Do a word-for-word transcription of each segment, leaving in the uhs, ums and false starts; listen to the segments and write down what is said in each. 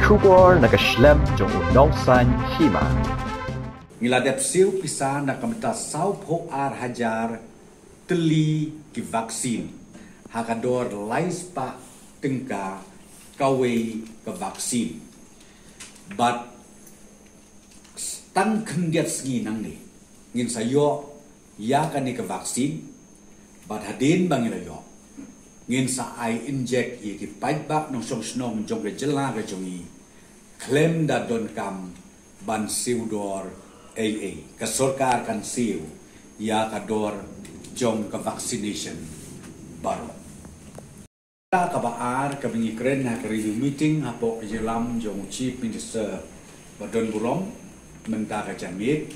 Khubor na ka shlem jong u nongsan hima. Ngi la dep siew pisa na ka mynta saw phew ar hajar tylli ki vaccine ha ka dor lai spah tyngka kawei ka vaccine. Bad tang khyndiat sngi nangne ngin sa ïoh ïa kane ka vaccine. Bad hadien ba ngi la ïoh, ngin sa ai injek ïa ki paidbah nongshong shnong jong ka jylla ka jong ngi khlem da donkam ban siew dor ei ei. Ka sorkar kan siew ïa ka dor jong ka vaccination baroh. Ka kaba ar kaba ngi kren ha ka review meeting hapoh ka jingïalam jong u Chief Minister ba don burom mynta ka janmiet,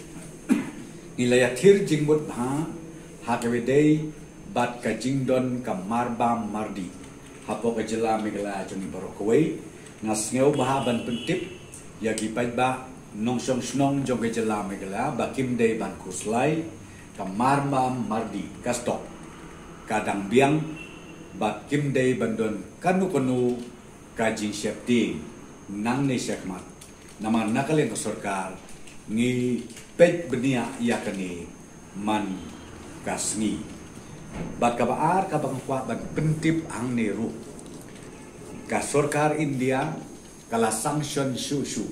ngi la ïathir jingmut bha ha kaba ïadei bad ka jingdon ka marbam mardih hapoh ka jylla Meghalaya jong ngi baroh kawei. Nga sngew bha ban pyntip ïa ki paidbah nongshong shnong jong ka jylla Meghalaya ba kim dei ban khuslai. Ka marbam mardih ka stop, ka dang biang, bad kim dei ban don kano kano ka jingsheptieng nangne shakhmat. Namar na ka liang ka sorkar ngi peit bniah ïa kane man ka sngi. Bad kaba ar kaba nga kwah ban pyntip hangne ruh, ka sorkar India ka la sanction shuh shuh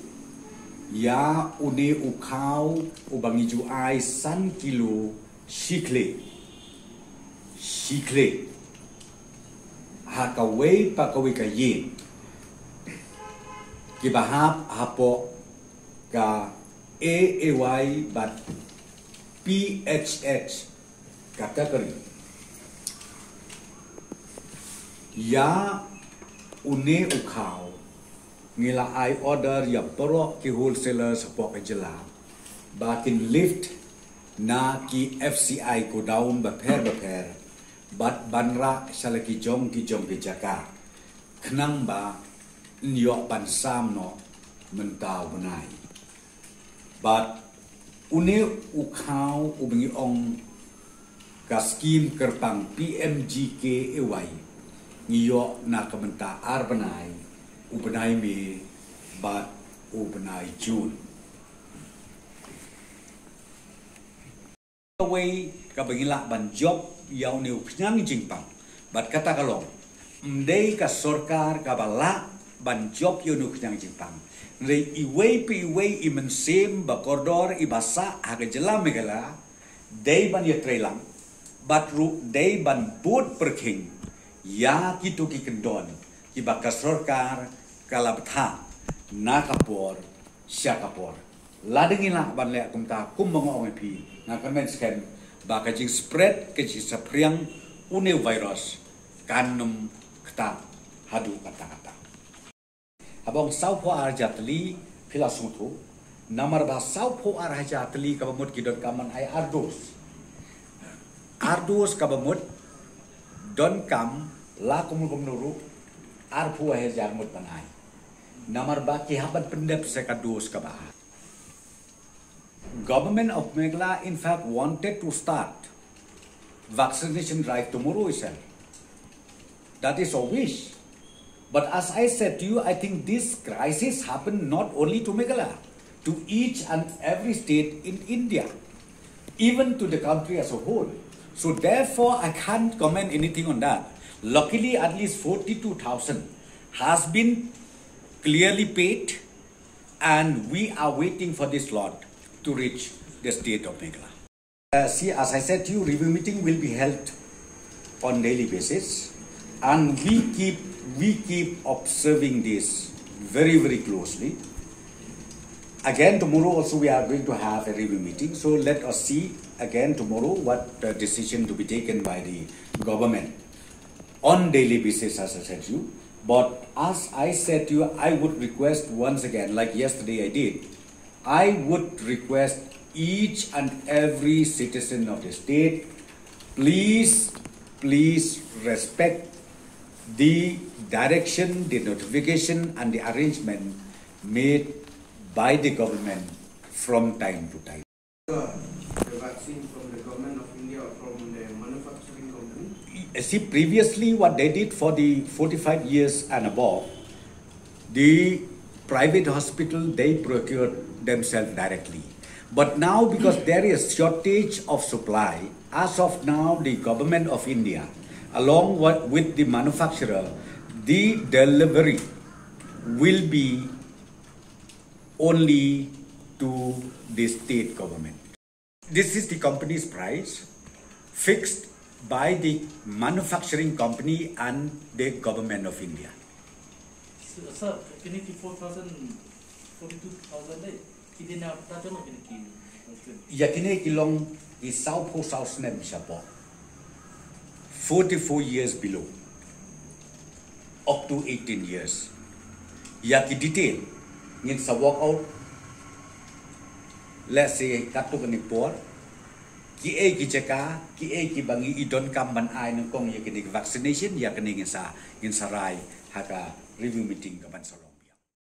ïa une u khaw uba ngi ju ai san kilo shi khlieh, shi khlieh ha kawei pa kawei ka ïing, kiba hap hapoh ka A A Y bad P H H category. Ïa une u khaw ngi la ai order ïa baroh ki wholesalers hapoh ka jylla ba kin lift na ki F C I godown bapher bapher bad ban rah sha la ki jong ki jong ki jaka, khnang ba yn ïoh ban sam noh mynta u bnai. Bad une u khaw uba ngi ong ka skim kyrpang P M G K A Y ngi ïoh na ka mynta ar bnai, u bnai May bad u bnai June. Kawei kaba ngi lah ban jop ïa une u khñiang jingpang. Bad kata ka long, ym dei ka sorkar kaba lah ban jop ïa une u khñiang jingpang. Hynrei iwei pa iwei i mynsiem ba kordor iba sah ha ka jylla Meghalaya dei ban ïatreilang bad ruh dei ban bud pyrkhing ïa kito ki kyndon kiba ka sorkar ka la bthah na ka por sha ka por. Lada ngi lah ban leh kumta, kumba nga ong ïa phi, nga kyrmen skhem ba ka jingspread, ka jingsaphriang une u virus kan ym ktah haduh katta katta. Haba ong saw phew ar hajar tylli, phi la sngewthuh, namar ba saw phew ar hajar tylli kaba mut ki donkam ban ai ar dos. Ar dos kaba mut donkam la kumno kumno ruh ar phew ar hajar mut ban ai. Namar ba ki hap ban pyndep sa ka dos kaba ar. Government of Meghalaya, in fact, wanted to start vaccination drive tomorrow itself. That is our wish. But as I said to you, I think this crisis happened not only to Meghalaya, to each and every state in India, even to the country as a whole. So therefore, I can't comment anything on that. Luckily, at least forty-two thousand has been clearly paid, and we are waiting for this lot to reach the state of Meghalaya. Uh, see, as I said to you, review meeting will be held on daily basis, and we keep, we keep observing this very, very closely. Again, tomorrow also we are going to have a review meeting, so let us see again tomorrow what, uh, decision to be taken by the government on daily basis, as I said to you. But as I said to you, I would request once again, like yesterday I did, I would request each and every citizen of the state, please, please respect the direction, the notification, and the arrangement made by the government from time to time. The vaccine from the government of India or from the manufacturing company? Uh, see, previously what they did for the forty-five years and above, the Private hospital, they procure themselves directly. But now, because there is shortage of supply, as of now, the government of India, along with the manufacturer, the delivery will be only to the state government. This is the company's price fixed by the manufacturing company and the government of India. Sir, kini ki four thousand, forty-two thousand dei. Kini na ta tano kini ki. Ya kini ki long ki saw phew saw snem shapoh. Forty-four years below. Up to eighteen years. Ya ki detail ngin sa work out. Let's say katto kani por. Ki ei ki jaka, ki ei ki bangi i don kam ban ai nangkong ya kini vaccination, ya kini ngin sa, ngin sa rai ha ka review meeting ka ban sa